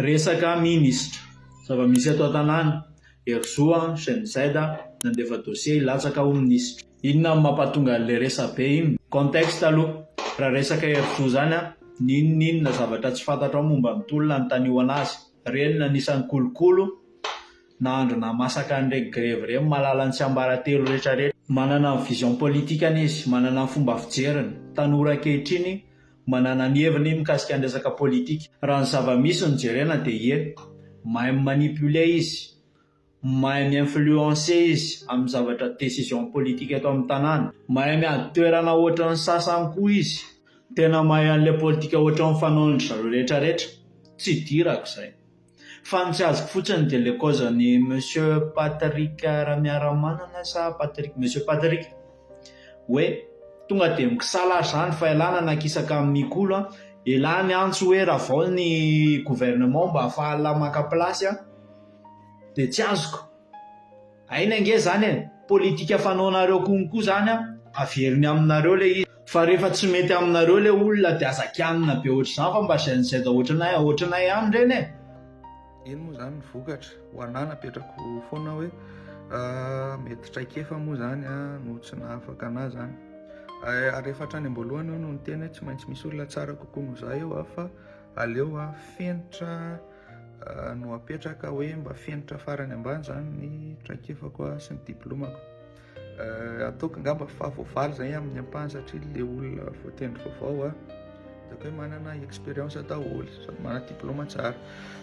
Resaka minisitra. Zava-misy eto an-tanàna. Herizo, Gen Z, nandefa dossier hilatsaka ho minisitra. Inona no mampatonga an'ilay resabe iny? Contexte aloha. Raha resaka Herizo izany an, n'inon'inona zavatra tsy fantatrao momba ny tolona anontanio an'azy. Ireny no anisan'ny kolokolo nahandro nahamasaka an'ireny grevy ireny mahalala ny tsiambaratelo rehetrarehetra. Manana ny vision politikany izy, manana ny fomba fijeriny. Tanora ankehitriny Manana ny heviny mikasika ny resaka politika. Raha ny zava-misy no jerena dia ie, mahay mi-manipuler izy, mahay mi-influencer izy amin'ny zavatra décision politique eto amin'ny tanàna. Mahay miady toerana ohatran'ny sasany koa izy. Tena mahay an'ilay politika ohatran'ny fanaon-dry zareo rehetra rehetra. Tsy idirako izay. Fa ny tsy azoko fotsiny dia le cause an'i monsieur Patrick Ramiaramanana sa Patrick, monsieur Patrick hoe tonga dia mikisala ary zany fa elah nanakisaka amin'i Mikolo an, elah niantso hoe ravao ny gouvernement mba ahafahan'lah maka place an, dia tsy azoko. Aina ange zany e! Politika fanaonareo konko zany an, averiny aminareo le izy. Fa rehefa tsy mety aminareo le olona de aza kianina be ohatr'izany fa mba Gen Z ohatranay ohatranay ihany ireny e! Iny moa zany ny vokatra, ho anah napetrako foana hoe mety traikefa moa zany no tsy nahafaka anah zany. Ary efa hatrany am-boalohany aho no niteny hoe tsy maintsy misy olona tsara kokoa noho za eo fa aleo fenitra no apetraka hoe mba fenitra farany ambany zany ny traikefako sy ny diplomako. Ataoko angamba fa voavaly zay amin'ny ampahany satria le olona voatendry vaovao a hitako hoe manana expérience daholo sady manana diplôme tsara.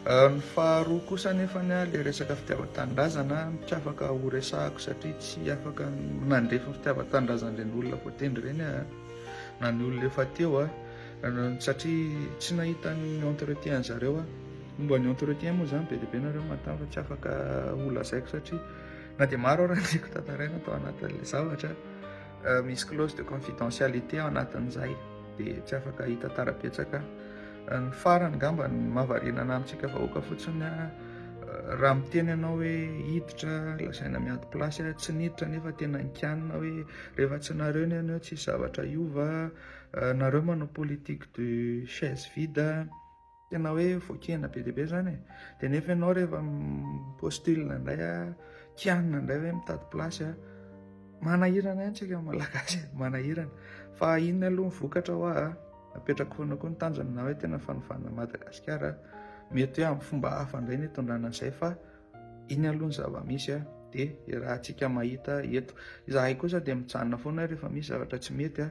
Ny faharoa kosa nefa ny le resaka fitiavan-tanindrazana tsy afaka ho resahako satria tsy afaka nandrefy ny fitiavan-tanindrazan'ireny olona voatendry ireny aho na ny olona efa teo a satria tsy nahita ny entretien zareo aho. Momba ny entretien moa zany be dia be nareo manontany fa tsy afaka ho lazaiko satria na dia maro ara ny tiako tantaraina tao anatin'ilay zavatra, misy clause de confidentialité ao anatin'izay dia tsy afaka hitantara betsaka. Ny farany angamba ny mahavariana anà amintsika vahoaka fotsiny, raha miteny ianao hoe hiditra lazaina miady place, tsy niditra nefa tena nikianina hoe rehefa tsy nareo ny anao tsisy zavatra hiova, nareo manao politique de chaise vide. Tena hoe voakenda be dia be zany e. Dia nefa ianao rehefa mi-postule indray a, kianina indray hoe mitady place a. Manahirana ihany tsika Malagasy e, manahirana. Fa inona aloha ny vokatra hoa a, apetrako foana koa ny tanjona na hoe tena fanovana an'i Madagasikara. Mety hoe amin'ny fomba hafa indray ny hitondrana an'izay fa iny aloha ny zava-misy a, dia iarahantsika mahita eto. Izahay kosa dia mijanona foana rehefa misy zavatra tsy mety a.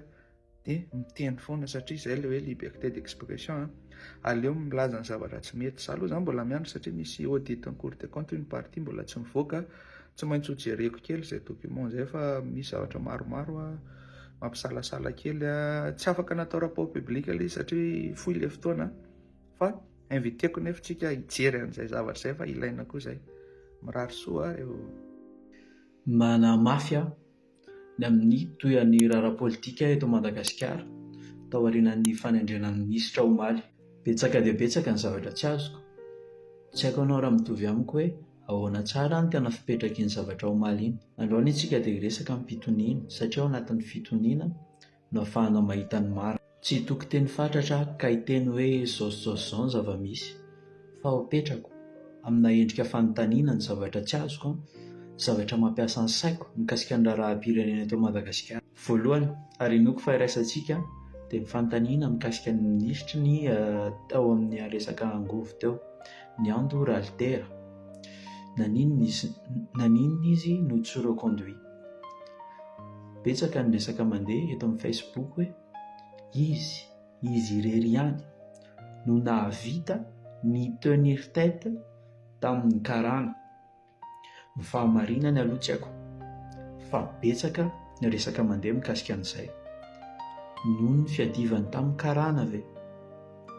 dia miteny foana satria izay ilay hoe liberté d'expression a, aleo milaza ny zavatra tsy mety, za aloha zany mbola miandry satria misy audit ny cour des comptes une partie mbola tsy mivoaka, tsy maintsy ho jereko kely izay document izay fa misy zavatra maromaro a mampisalasala kely a, tsy afaka natao rapport public ilay izy satria fohy ilay fotoana fa inviteko nefa tsika hijery an'izay zavatra izay fa ilaina koa izay, mirary soa ary ô. Manamafy aho ny amin'ny tohin'ny raharaha politika eto Madagasikara taorian'ny fanendrena ny minisitra omaly. Betsaka dia betsaka ny zavatra tsy azoko. Tsy haiko ianao raha mitovy amiko hoe ahoana tsara ny tena fipetrak'iny zavatra omaly iny. Androany isika dia hiresaka amim-pitoniana satria ao anatin'ny fitoniana no ahafahana mahita ny marina. Tsy hitoky teny fatratra aho ka hiteny hoe izao sy izao sy izao ny zava-misy, fa ho apetrako amina endrika fanontaniana ny zavatra tsy azoko, ny zavatra mampiasa ny saiko mikasika ny raharaham-pirenena eto Madagasikara. Voalohany, ary inoako fa iraisantsika, dia ny fanontaniana mikasika ny minisitry ny tao amin'ny resaka angovo teo, Ny Ando Ralitera. Naninona izy naninona izy no tsy reconduit? Betsaka ny resaka mandeha eto amin'ny Facebook hoe izy, izy irery ihany no nahavita ni tenir tête tamin'ny karana. Ny fahamarinany aloha tsy haiko fa betsaka ny resaka mandeha mikasika an'izay. Noho ny fiadivany tamin'ny karana ve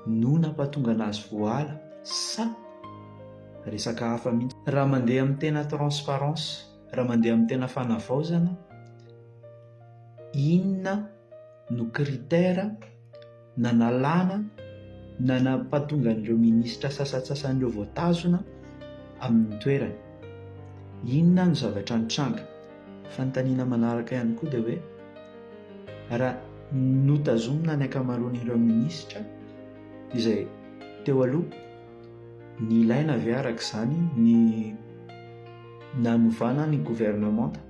no nampatonga an'azy voaala sa resaka hafa mihitsy? Raha mandeha amin'ny tena transparence, raha mandeha amin'ny tena fanavaozana, inona no critère nanalana na nampatonga an'ireo minisitra sasantsasany ireo voatazona amin'ny toerany? Inona no zavatra nitranga? Fanontaniana manaraka ihany koa dia hoe raha notazomina ny ankamaroan'ireo minisitra izay teo aloha. Nilaina ve araka izany ny nanovana ny governemanta,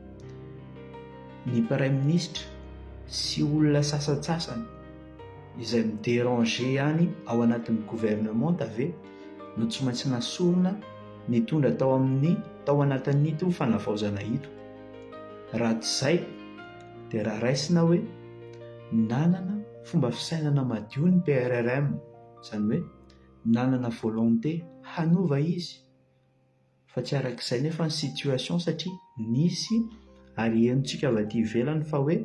ny praiminisitra sy olona sasantsasany izay mi-deranger ihany ao anatin'ny governemanta ve no tsy maintsy nasorina nitondra tao amin'ny tao anatin'ito fanavaozana ito? Raha tsy izay dia raha raisina hoe nanana fomba fisainana madio ny PRRM, izany hoe nanana volonté hanova izy fa tsy arak'izay nefa ny situation satria nisy ary henontsika avy aty ivelany fa hoe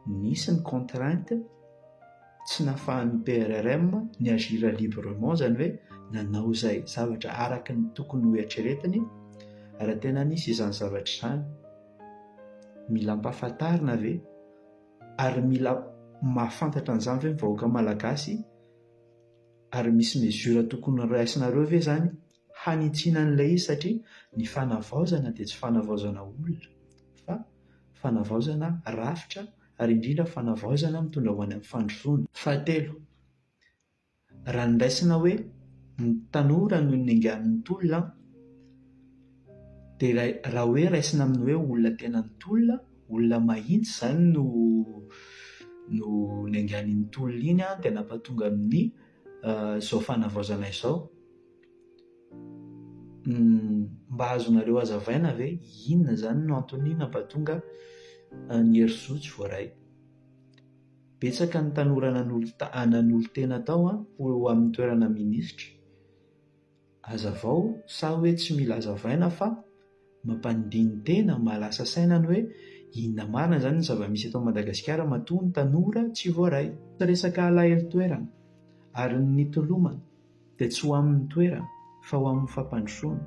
nisy ny contrainte tsy nahafahan'ny PRRM ni-agir librement izany hoe nanao izay zavatra araka ny tokony ho eritreretiny raha tena nisy izany zavatra izany. Mila ampahafantarina ve ary mila mahafantatra an'izany ve ny vahoaka malagasy? Ary misy mesure tokony raisinareo ve zany hanitsiana an'ilay izy satria ny fanavaozana dia tsy fanavaozana olona fa fanavaozana rafitra ary indrindra fanavaozana mitondra ho any amin'ny fandrosoana. Fahatelo, raha ny raisina hoe ny tanora no ningan'ny tolona dia raha hoe raisina amin'ny hoe olona tena nitolona, olona mahitsy izany no no niaingan'iny tolona iny dia nampatonga amin'ny izao fanavaozana izao. Mba azonareo hazavaina ve inona izany no antony nampatonga ny herizo tsy voaray? Betsaka ny tanora nanolo-tena tao ho amin'ny toerana minisitra. Hazavao sa hoe tsy mila hazavaina fa mampandini-tena, mahalasa saina ny hoe inona marina izany ny zava-misy eto Madagasikara matoa ny tanora tsy voaray. Tsy resaka alahelo toerana ary ny nitolomana dia tsy ho amin'ny toerana fa ho amin'ny fampandrosoana.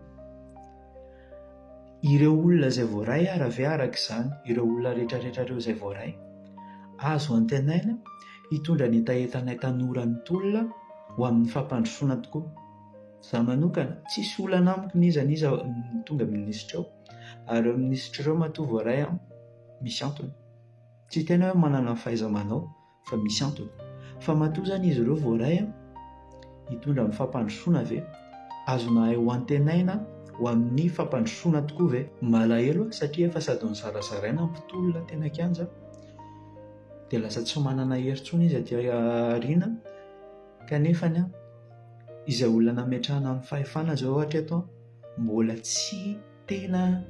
Ireo olona izay voaray ara ve araka izany, ireo olona rehetrarehetra ireo izay voaray, azo antenaina hitondra ny hetahetanay tanora nitolona ho amin'ny fampandrosoana tokoa. Izaho manokana, tsisy olana amiko n'iza n'iza tonga minisitra eo. Ary ireo minisitra ireo matoa voaray an, misy antony. Tsy tena hoe manana ny fahaiza-manao fa misy antony. Fa matoa izany izy ireo voaray an, hitondra amin'ny fampandrosoana ve? Azonay ho antenaina ho amin'ny fampandrosoana tokoa ve? Malahelo aho satria efa sady nozarazaraina ny mpitolona teny an-kianja dia lasa tsy manana hery intsony izy aty aoriana. Kanefa ny izay olona nametrahana ny fahefana izao hatreto mbola tsy tena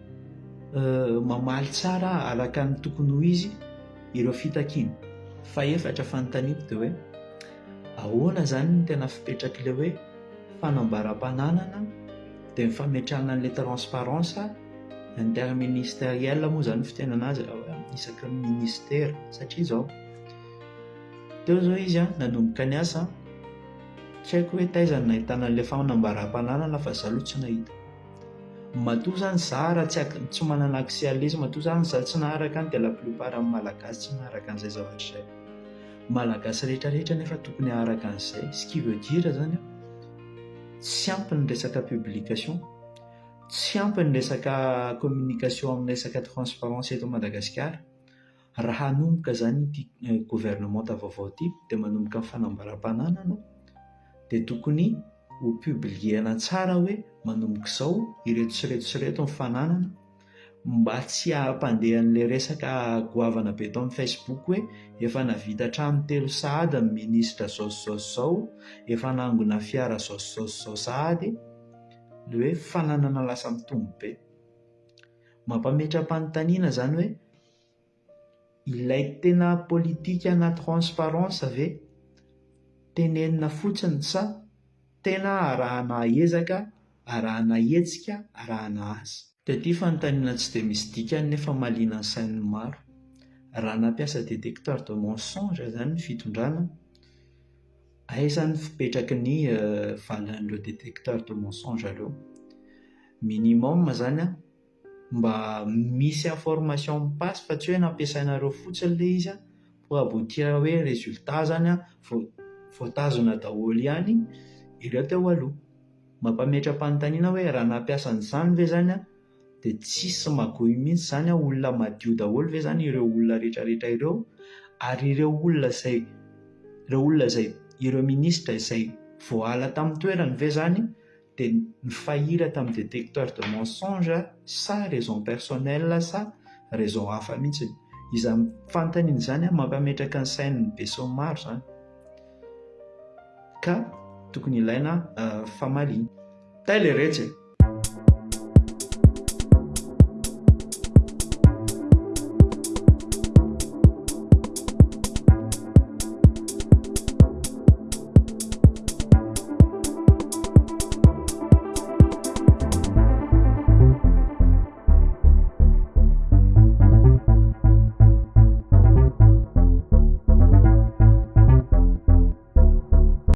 mamaly tsara araka ny tokony ho izy ireo fitakiana. Fahefatra fanontaniako dia hoe ahoana izany ny tena fipetrak'ilay hoe fanambaram-pananana dia ny fametrahana an'ilay transparence interministérielle moa izany ny fitenenana azy isaky ny ministera satria izao Teo izao izy an, nanomboka niasa an, tsy haiko hoe taiza no nahitana an'ilay fanambaram-pananana fa za aloha tsy nahita. Matoa izany za raha tsy tsy manana accès an'ilay izy, matoa izany za tsy naharaka any dia la plupart amin'ny Malagasy tsy naharaka an'izay zavatra izay. Malagasy rehetra rehetra nefa tokony haharaka an'izay. Ce qui veut dire izany an, tsy ampy ny resaka publication, tsy ampy ny resaka communication amin'ny resaka transparence eto Madagasikara. Raha hanomboka izany ity governemanta vaovao ity dia manomboka ny fanambaram-pananana dia tokony ho publier-na tsara hoe manomboka izao ireto sy ireto sy ireto ny fananana mba tsy hampandeha an'ilay resaka goavana be tao amin'ny Facebook hoe efa nahavita trano telo sahady ny minisitra izao sy izao sy izao, efa nangona fiara izao sy izao sy izao sahady, ilay hoe fananana lasa mitombo be. Mampametra-panontaniana izany hoe ilay tena politika-na transparence ve tenenina fotsiny sa tena arahana ezaka, arahana hetsika, arahana asa? Dia ity fanontaniana tsy dia misy dikany nefa mahaliana ny sain'ny maro. Raha nampiasa détecteur de mensonge izany ny fitondrana, aiza ny fipetraky ny valin'ireo détecteur de mensonge ireo? Minimum izany an, mba misy information mi-passe fa tsy hoe nampiasainareo fotsiny ilay izy an, pour aboutir hoe résultat izany an, voatazona daholo ihany ireo teo aloha. Mampametra-panontaniana hoe raha nampiasa an'izany ve izany an, dia tsisy magouille mihitsy izany an, olona madio daholo ve izany ireo olona rehetra rehetra ireo, ary ireo olona izay, ireo olona izay, ireo minisitra izay voahala tamin'ny toerany ve izany. Dia ni-faillir tamin'ny détecteur de mensonge sa raison personnelle sa raison hafa mihitsy? Izany fanontaniana izany mampametraka ny sain'ny besinimaro izany ka tokony ilaina famaliana. Tay le retsy e!